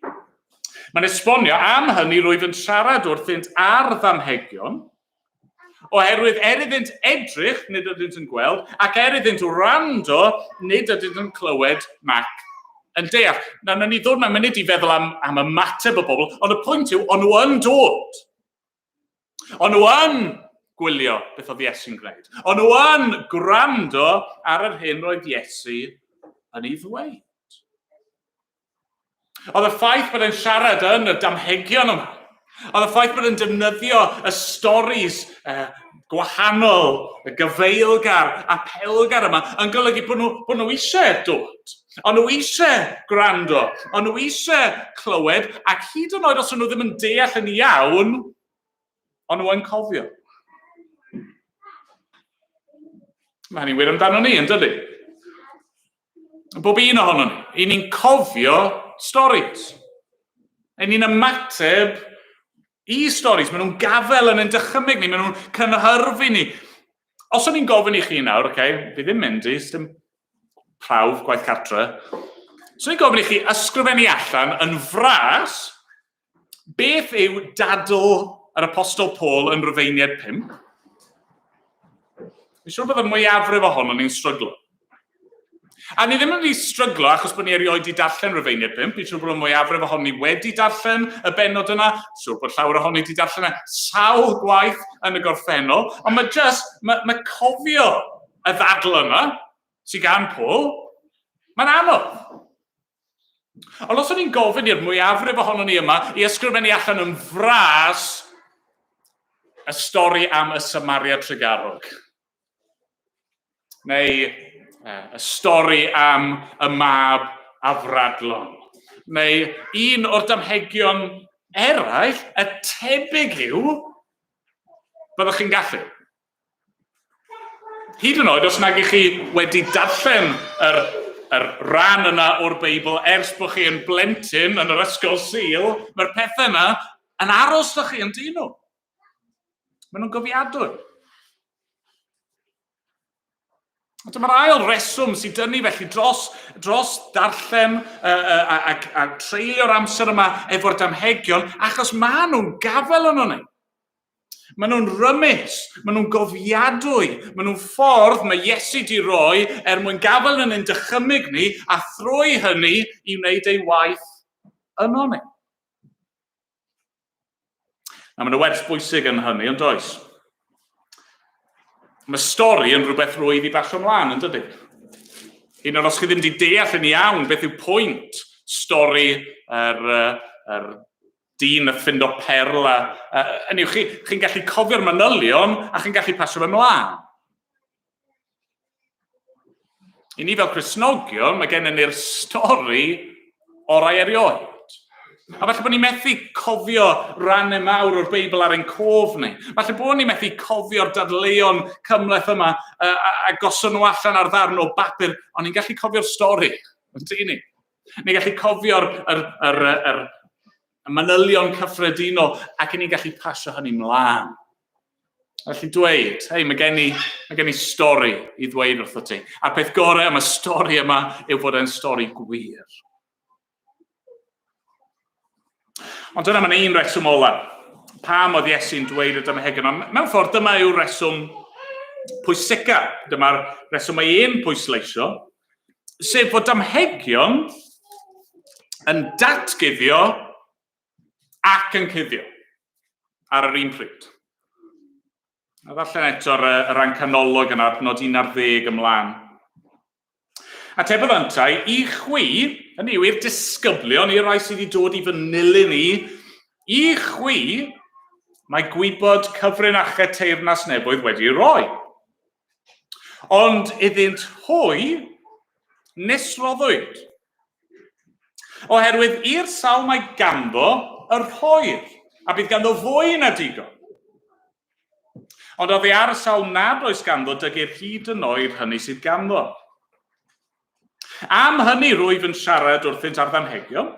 mae'n esbonio am hynny rwyf yn siarad wrthynt ar ddamhegion, oherwydd er iddynt edrych, nid ydynt yn gweld, ac er iddynt wrando, nid ydynt yn clywed nac yn deall. Nawr, nawn ni ddod mewn munud i feddwl am ymateb y bobl, ond y pwynt yw, o'n nhw yn dod. O'n nhw yn gwylio beth oedd Iesu'n gwneud. O'n nhw yn gwrando ar yr hyn roedd Iesu yn ei ddweud. Oedd y ffaith bod e'n siarad yn y damhegion yma, oedd y ffaith bod e'n defnyddio y storis gwahanol, y gyfeilgar, apelgar yma, yn golygu bod nhw eisiau dod. O'n nhw eisiau gwrando, o'n nhw eisiau clywed, ac hyd yn oed os o'n nhw ddim yn deall yn iawn, o'n nhw yn cofio. Mae hynny'n wir amdano ni, yn dydy? Bob un ohono ni, i ni'n cofio stories. I ni'n ymateb i stories. Maen nhw'n gafel yn ein dychymyg ni, maen nhw'n cynhyrfu ni. Os o'n i'n gofyn i chi nawr, oce, okay, fi ddim mynd i, dim prawf gwaith cartre. So i'n gofyn i chi ysgrifennu allan yn fras beth yw dadl yr Apostol Paul yn Rufeiniaid 5. Fi'n siŵr bod y mwyafrif ohono ni'n stryglo. A ni ddim yn mynd i stryglo achos bod ni erioed wedi darllen Rufeiniaid 5. Fi'n siŵr bod y mwyafrif ohono ni wedi darllen y bennod yna. Siŵr bod llawer ohono ni wedi darllen e sawl gwaith yn y gorffennol. Ond mae just, mae cofio y ddadl yma sydd gan Paul, mae'n anodd. Ond os o'n i'n gofyn i'r mwyafrif ohono ni yma i ysgrifennu allan yn fras y stori am y Samaria Tregarog, neu y stori am y mab afradlon, neu un o'r damhegion eraill, y tebyg yw, byddwch chi'n gallu. Hyd yn oed os nag ych chi wedi darllen yr rhan yna o'r Beibl ers bod chi yn blentyn yn yr ysgol Sul, mae'r pethau yna yn aros da chi yn dyn nhw. Maen nhw'n gofiadwy. A dyma'r ail reswm sy'n dynnu felly dros darllen a treulio'r amser yma efo'r damhegion, achos maen nhw'n gafael yno ni. Maen nhw'n rymus, maen nhw'n gofiadwy, maen nhw'n ffordd mae Iesu di roi er mwyn gafael yn ein dychymyg ni a thrwy hynny i wneud ei waith yno ni. Na, mae'n wers bwysig yn hynny, ond does? Mae stori yn rhywbeth rwydd i basio ymlaen, yn dydy? Hyd yn oed os chi ddim wedi deall yn iawn beth yw pwynt stori yr dyn a ffindo perl a hynny yw, chi'n gallu cofio'r manylion a chi'n gallu pasio fe ymlaen. I ni fel Cristnogion, mae gennym ni'r stori orau erioed. A falle bod ni'n methu cofio rannau mawr o'r Beibl ar ein cof ni. Falle bod ni'n methu cofio'r dadleuon cymhleth yma a, a, a gosod nhw allan ar ddarn o bapur, ond ni'n gallu cofio'r stori, yn dyn ni? Ni'n gallu cofio'r yr, yr, yr, yr, y manylion cyffredinol ac ni'n gallu pasio hynny mlaen. Felly dweud, hei, mae gen i, mae gen i stori i ddweud wrtho ti. A'r peth gorau am y stori yma yw bod e'n stori gwir. Ond dyna mae'n un reswm ola. Pam oedd Iesu'n dweud y damhegion? Ond mewn ffordd, dyma yw'r reswm pwysica. Dyma'r reswm mae e'n pwysleisio. Sef fod damhegion yn datguddio ac yn cuddio ar yr un pryd. A ddarllen eto'r y rhan canolog yna, adnod 11 ymlaen. Atebodd yntau, i chwi, hynny yw i'r disgyblion, i'r rhai sydd wedi dod i fy nilyn i, i chwi, mae gwybod cyfrinachau teyrnas neboedd wedi roi. Ond iddynt hwy, nis roddwyd. Oherwydd i'r sawl mae ganddo y rhoir, a bydd ganddo fwy na digon. Ond oddi ar y sawl nad oes ganddo dygir hyd yn oed hynny sydd ganddo. Am hynny rwyf yn siarad wrthynt ar ddamhegion,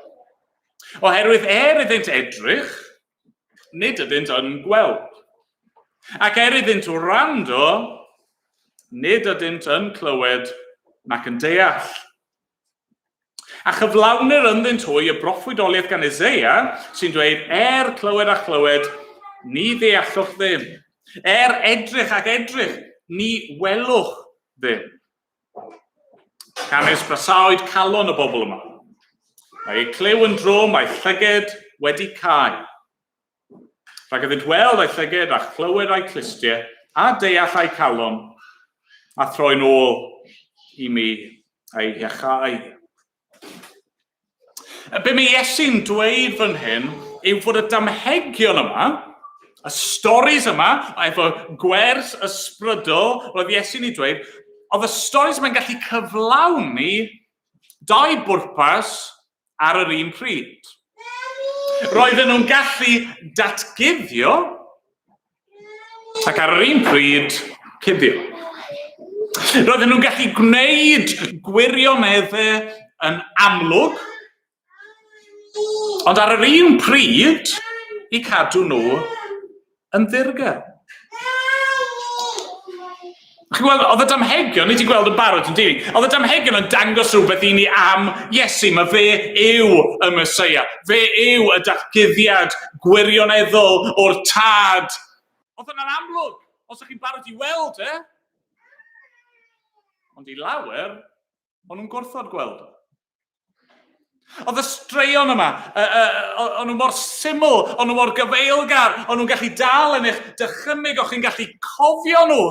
oherwydd er iddynt edrych, nid ydynt yn gweld. Ac er iddynt wrando, nid ydynt yn clywed nac yn deall. A chyflawnir ynddynt hwy y broffwydoliaeth gan Eseia, sy'n dweud, Er clywed a chlywed, ni ddeallwch ddim. Er edrych ac edrych, ni welwch ddim. Canys brasaoed calon y bobl yma. Mae eu clyw yn drwm, mae llyged wedi cau. Rhag iddynt weld a'u llyged a chlywed a'u clustiau, a deall a'u calon, a throi'n ôl i mi a'i hiachau. Be mae Iesu'n dweud fan hyn yw fod y damhegion yma, y storis yma, efo gwers ysbrydol, roedd Iesu'n ei dweud, oedd y storis yma'n gallu cyflawni dau bwrpas ar yr un pryd. Roedden nhw'n gallu datguddio ac ar yr un pryd cuddio. Roedden nhw'n gallu gwneud gwirioneddau yn amlwg, ond ar yr un pryd i cadw nhw yn ddirgel. Chi'n gweld, oedd y damhegion, ni wedi gweld yn barod yn dini, oedd y damhegion yn dangos rhywbeth i ni am Iesu, mae fe yw y Mesoea, fe yw y datguddiad gwirioneddol o'r tad. Oedd yna'n amlwg, os ydych chi'n barod i weld e. Ond i lawer, o'n nhw'n gwrthod gweld o. Oedd y straeon yma, o'n nhw mor syml, o'n nhw mor gyfeilgar, o'n nhw'n gallu dal yn eich dychymyg, o'ch chi'n gallu cofio nhw.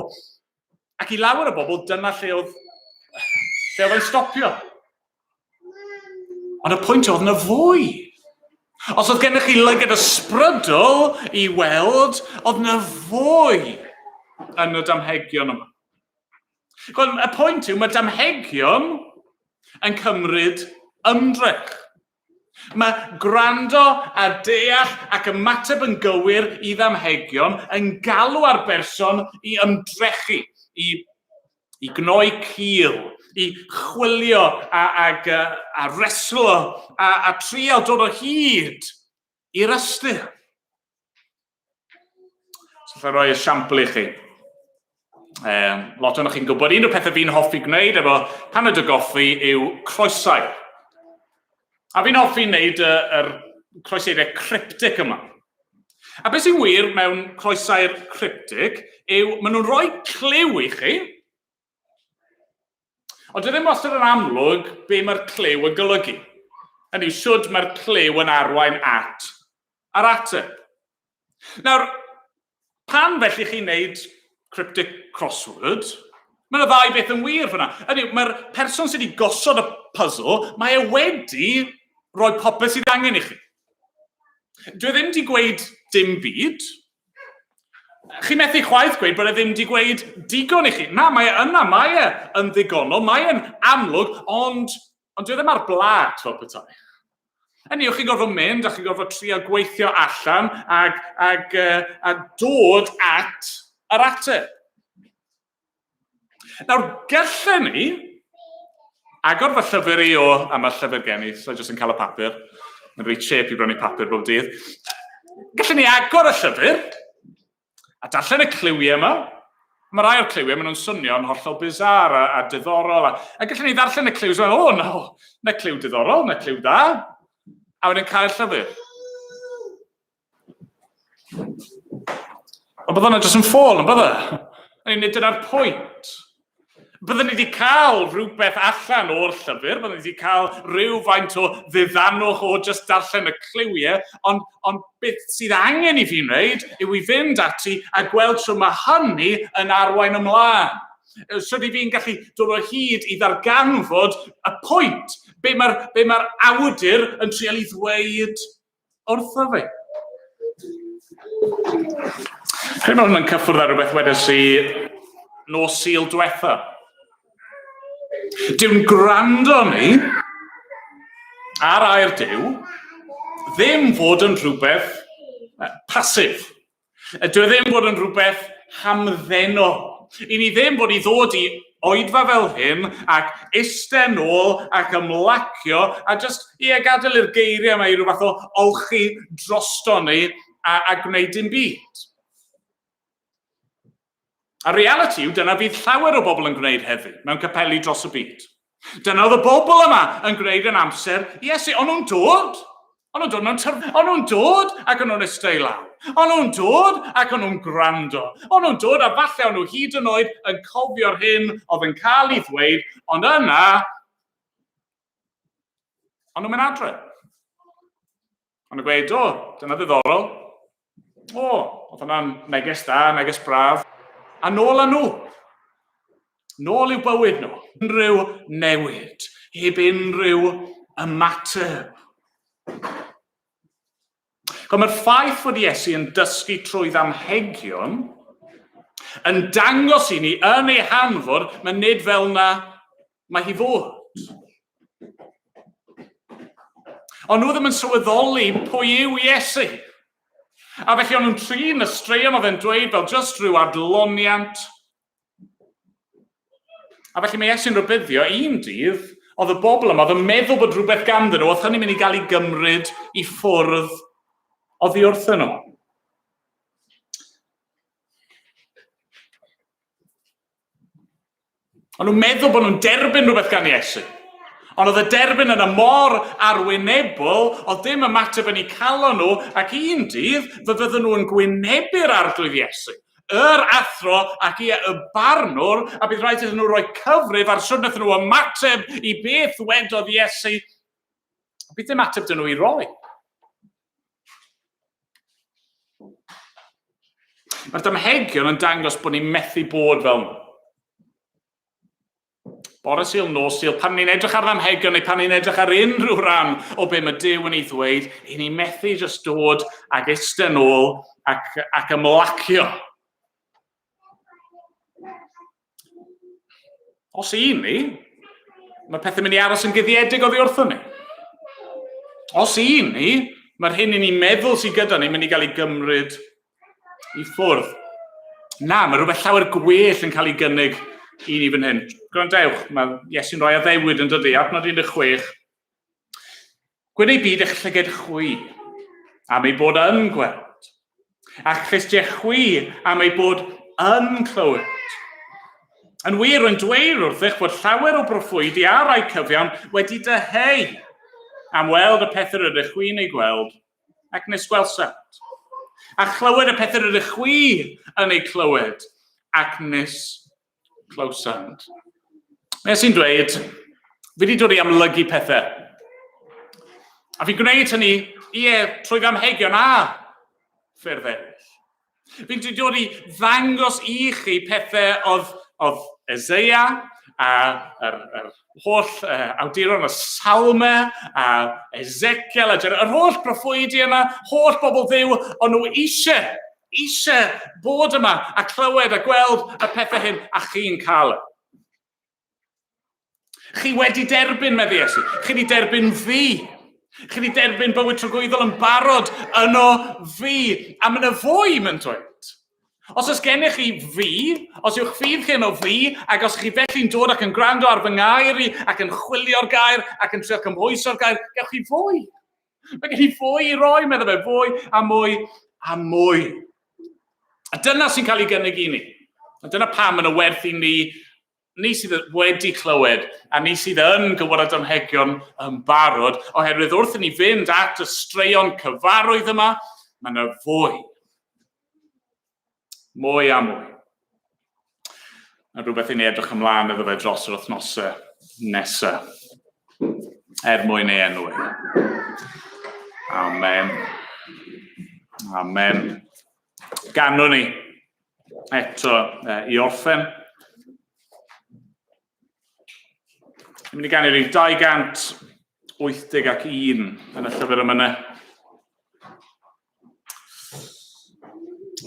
Ac i lawer o bobl, dyna lle oedd, lle oedd o'n stopio. Ond y pwynt oedd yna fwy. Os oedd gennych chi lygad ysbrydol i weld, oedd yna fwy yn y damhegion yma. Gweld, y pwynt yw, mae damhegion yn cymryd ymdrech. Mae gwrando a deall ac ymateb yn gywir i ddamhegion yn galw ar berson i ymdrechu, i, i gnoi cil, i chwilio a, ag, a reslo a, a trial dod o hyd i'r ystyr. So, allai roi esiampl i chi. Um, lot o'n chi'n gwybod, un o'r pethau fi'n hoffi gwneud efo paned o goffi yw croesau. A fi'n hoffi wneud y, yr croeseiriau cryptic yma. A beth sy'n wir mewn croesair cryptic yw maen nhw'n rhoi clyw i chi, ond dwi ddim wastad yn amlwg be mae'r clyw yn golygu. Hynny yw, siwd mae'r clyw yn arwain at A'r ateb. Nawr, pan felly chi'n neud cryptic crossword, mae yna ddau beth yn wir fyna. Ydy, mae'r person sydd wedi gosod y puzzle, mae e wedi rhoi popeth sydd angen i chi. Dwi e ddim wedi gweud dim byd. Chi methu chwaith gweud bod e ddim wedi gweud digon i chi. Na, mae e yna, mae e yn ddigonol, mae e'n amlwg, ond, ond dwi e ddim ar blat fel petai. Hynny yw, chi'n gorfod mynd a chi'n gorfod trio gweithio allan ag, ag, uh, a dod at yr ateb. Nawr, gallen ni agor fy llyfr i o, a mae'r llyfr gen i, so jyst yn cael y papur. Mae'n reit chep i brynu papur bob dydd. Gallen ni agor y llyfr, a darllen y cliwiau yma. Mae rai o'r cliwiau, maen nhw'n swnio'n hollol bizar a, a diddorol. A, a gallen ni ddarllen y cliws, o, oh, no, na cliw diddorol, na cliw da. A wedyn cael llyfr. Ond bydde hwnna jyst yn ffôl, yn bydde? Nid dyna'r pwynt. Byddwn ni wedi cael rhywbeth allan o'r llyfr, byddwn ni wedi cael rhywfaint o ddiddanwch o jyst darllen y cliwiau, ond, ond beth sydd angen i fi wneud yw i fynd ati a gweld sut mae hynny yn arwain ymlaen. Sut i fi'n gallu dod o hyd i ddarganfod y pwynt, be mae'r be mae'r awdur yn trial i ddweud wrtho fi. Credu bod hwn yn cyffwrdd ar rhywbeth wedes i nos Sul diwetha. Dyw'n gwrando ni ar air Duw ddim fod yn rhywbeth pasif. Dyw e ddim bod yn rhywbeth hamddenol. I ni ddim bod i ddod i oedfa fel hyn ac eistedd nôl ac ymlacio a just ie, gadael i'r geiriau yma i rhyw fath o olchi drosto ni a, a gwneud dim byd. A reality yw dyna fydd llawer o bobl yn gwneud heddiw mewn capeli dros y byd. Dyna oedd y bobl yma yn gwneud yn amser Iesu. O'n nhw'n dod. O'n nhw'n dod mewn tyf... O'n nhw'n dod ac o'n nhw'n eistedd i lawr. O'n nhw'n dod ac o'n nhw'n gwrando. O'n nhw'n dod a falle o'n nhw hyd yn oed yn cofio'r hyn oedd yn cael ei ddweud, ond yna, o'n nhw'n mynd adre. O'n nhw'n gweud, o, dyna ddiddorol. O, oedd hwnna'n neges da, neges braf. A nôl â nhw. Nôl i'w bywyd nhw. Unrhyw newid, heb unrhyw ymateb. Ond mae'r ffaith fod Iesu yn dysgu trwy ddamhegion yn dangos i ni yn ei hanfod, mae nid fel na Mae hi fod. Ond nhw ddim yn sylweddoli pwy yw Iesu. A felly o'n nhw'n trin y straeon oedd e'n dweud fel just rhyw adloniant. A felly mae Iesu'n rhybuddio un dydd, oedd y bobl yma oedd yn meddwl bod rhywbeth ganddyn nhw, oedd hynny'n mynd i gael ei gymryd i ffwrdd oddi wrthyn nhw. O'n nhw'n meddwl bod nhw'n derbyn rhywbeth gan Iesu. Ond oedd y derbyn yna mor arwynebol, oedd dim ymateb yn eu calon nhw, ac un dydd fe fydden nhw yn gwynebu'r arglwydd Iesu, yr athro ac ie, y barnwr, a bydd rhaid iddyn nhw roi cyfrif ar sut wnaethon nhw ymateb i beth wedodd Iesu. Bydd dim ateb dyn nhw i roi. Mae'r damhegion yn dangos bod ni'n methu bod fel nhw. Bore Sul, nos Sul, pan ni'n edrych ar ddamhegion neu pan ni'n edrych ar unrhyw ran o be mae Duw yn ei ddweud, i ni methu jyst dod ag eistedd nôl ac, ac ymlacio. Os i ni, mae pethau'n mynd i aros yn guddiedig oddi wrthon ni. Os i ni, mae'r hyn i ni'n meddwl sydd gyda ni'n mynd i gael ei gymryd i ffwrdd. Na, mae rhywbeth llawer gwell yn cael ei gynnig i ni fan hyn. Gwrandewch, mae Iesu'n rhoi addewid yn dydy, adnod 16. Gwyn ei byd eich llyged chwi, am ei bod yn gweld, a'ch clustiau chwi am ei bod yn clywed. Yn wir, rwy'n dweud wrthych fod llawer o broffwydi a rai cyfiawn wedi dyheu am weld y pethau rydych chwi'n ei gweld, ac nes gwelsant. A chlywed y pethau rydych chwi yn eu clywed, ac nes Clywsant. Mae sy'n dweud, fi wedi dod i amlygu pethau. A fi'n gwneud hynny, ie, trwy ddamhegion a ffyrdd eraill. Fi'n wedi dod i ddangos i chi pethau oedd, oedd Ezeia a yr, yr holl uh, awduron y Salme a Ezekiel a Jer yr holl proffwydi yma, holl bobl ddiw, o'n nhw eisiau eisiau bod yma a clywed a gweld y pethau hyn, a chi'n cael e. Chi wedi derbyn, meddi Iesu. Chi wedi derbyn fi. Chi wedi derbyn bywyd tragwyddol yn barod yno fi. A mae yna fwy, mae'n dweud. Os oes gennych chi fi, os yw'ch ffydd chi yno fi, ac os chi felly'n dod ac yn gwrando ar fy ngair i, ac yn chwilio'r gair, ac yn trio cymhwyso'r gair, gewch chi fwy. Mae gen i fwy i roi, meddai fe, fwy a mwy a mwy. A dyna sy'n cael ei gynnig i ni. A dyna pam yn y werth i ni, ni sydd wedi clywed, a ni sydd yn gwybod y damhegion yn barod, oherwydd wrth i ni fynd at y straeon cyfarwydd yma, mae yna fwy. Mwy a mwy. Mae rhywbeth i ni edrych ymlaen iddo fe dros yr wythnosau nesaf, er mwyn ei enw e. Amen. Amen. Ganwn ni eto i orffen. Ni'n mynd i ganu rhif 281 yn y llyfr yma.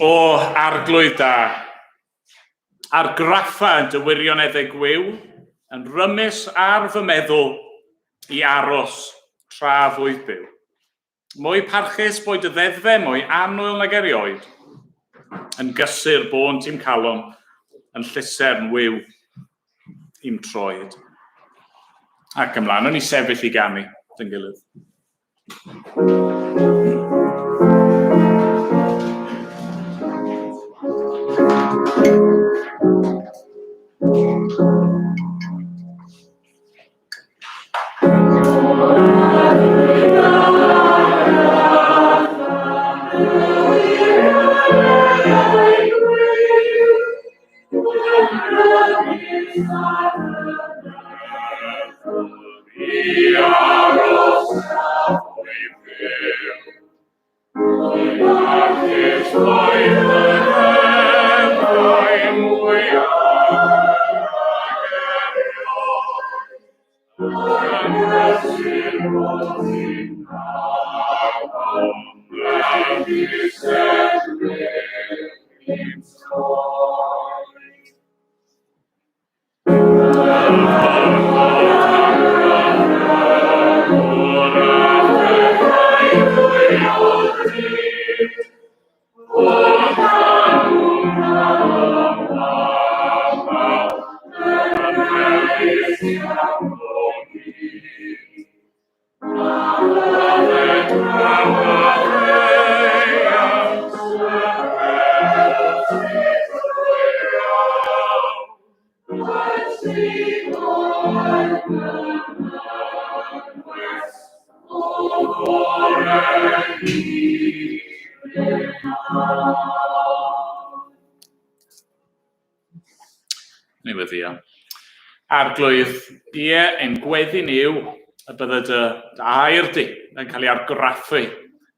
O, arglwydd da, argraffa yn dy wirioneddau gwiw, yn rymus ar fy meddwl i aros tra fwyf byw. Mwy parchus boed y ddeddfe, mwy annwyl nag erioed, yn gysur bônt i'm calon, yn llusern wiw i'm troed. Ac ymlaen, o'n i sefyll i ganu, dyn gilydd. Ni weddio. Arglwydd, ie, ein gweddi ni yw y bydde dy, dy air di yn cael ei argraffu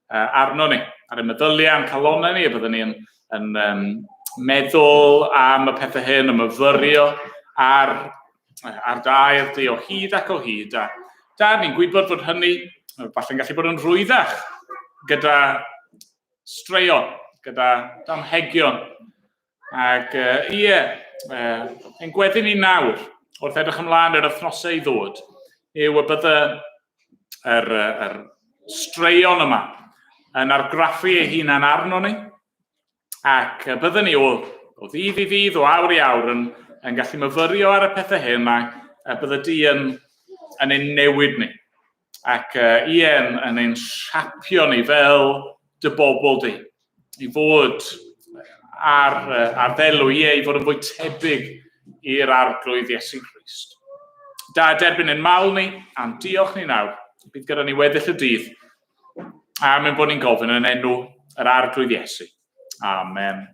arno ni, ar ein meddyliau, a'n calonnau ni, y byddwn ni yn, yn um, meddwl am y pethau hyn, yn myfyrio ar, ar dy air di o hyd ac o hyd. A da, ni'n gwybod fod hynny falle'n gallu bod yn rhwyddach gyda straeon, gyda damhegion. Ac ie, ein gweddi ni nawr, wrth edrych ymlaen yr wythnosau i ddod, yw y bydde yr, yr straeon yma yn argraffu ei hunan arno ni, ac bydden ni o, o ddydd i ddydd, o awr i awr, yn, yn gallu myfyrio ar y pethau hyn, a bydde di yn, yn ein newid ni. Ac ie, yn, yn ein siapio ni fel dy bobl di, i fod ar, ar ddelw, ie, i fod yn fwy tebyg i'r arglwydd Iesu Grist. Da, derbyn ein mawl ni, a'n diolch ni nawr. Bydd gyda ni weddill y dydd. A mewn bod ni'n gofyn yn enw yr arglwydd Iesu. Amen.